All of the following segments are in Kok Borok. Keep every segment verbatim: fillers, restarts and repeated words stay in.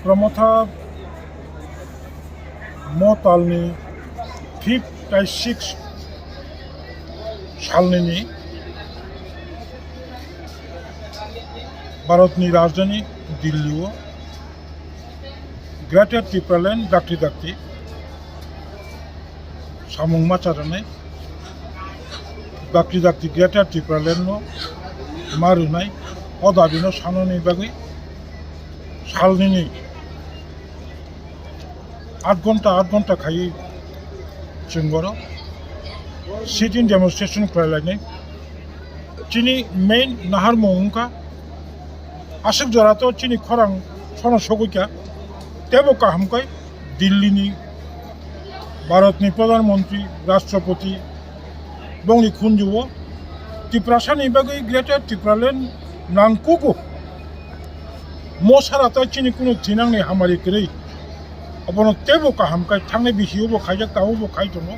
Tipra Motha mo talni fifth tei sixth salnini Bharatni rajdhani Dillio Greater Tipraland dakti dakti samung ma charwnai, dakti dakti Greater Tipraland no ma rwnai, o dabi no sanani bagwi salnini aat ghonta, aat ghonta khaiwi chwng oro sit-in demonstration khlai lainai. Chini main naharmung wngkha, aswk jora to chini khorang sono sogwi kha, teibo kaham khe Dillini Bharatni Pradhan Mantri, Rashtrapati, bongni khunju-o Tiprasani bagwi Greater Tipraland nangkugo. Mo sara tai chini kunu thinangni hamari kwrwi. Obono teibo kaham khe thangnai bisi-o bo khaijak, tabuk bo khai tongo.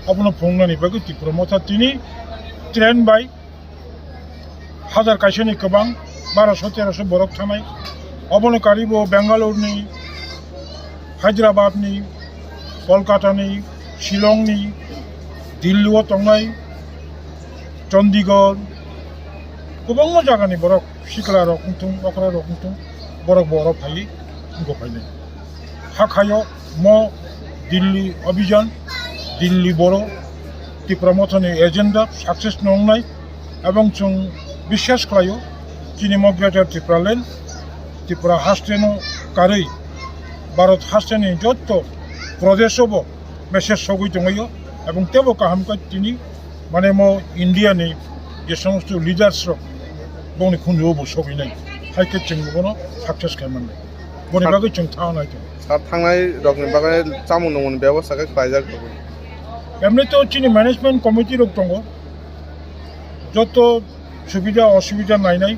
Obono phunuknani bagwi Tipra Motha tini train bai hajar kaisani kwbang, barosho terosho borok thanai. Obono karibo Bangalore-ni, Hyderabad-ni, Kolkata-ni, Shillong-ni, Delhi-o tongnai, Chandigarh, kwbangma jagani borok, sikla rok wngthung, okra rok wngthung, borok bo oro phaiwi wngkha phainai. Hakhaio mo Delhi Abhijan, Delhi Boro, Tipra Mothani agenda success no wngnai, ebong chwng biswas khlaio, chini mo Greater Tipraland, Tripura hasteno karwi Bharat hasteni jotto pradeshobo message sogwi tongwio, ebong teibo kaham khe tini, mane, mo India ni je somosto leaders rok bongni khunjuo bo sogwinai, hai khe chwng bono success khai mannai. Boni bagwi chwng thangnai tongo. Sir, thangnai rokni bagwi chamung nungmungni bebosta khe khlaijak tongo. Emni to chini management committee rok tongo, joto subida osubida nainai.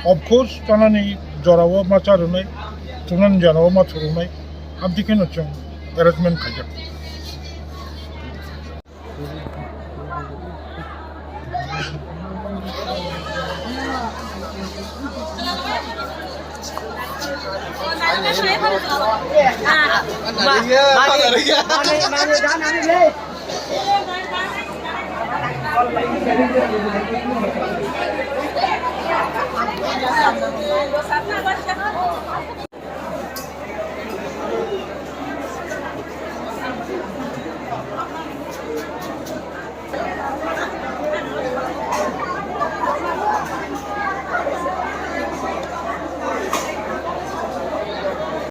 Of course, tanani jorao ma charwnai, tunani jorao ma thurunai, abdi kheno chwng arrangement khaijak.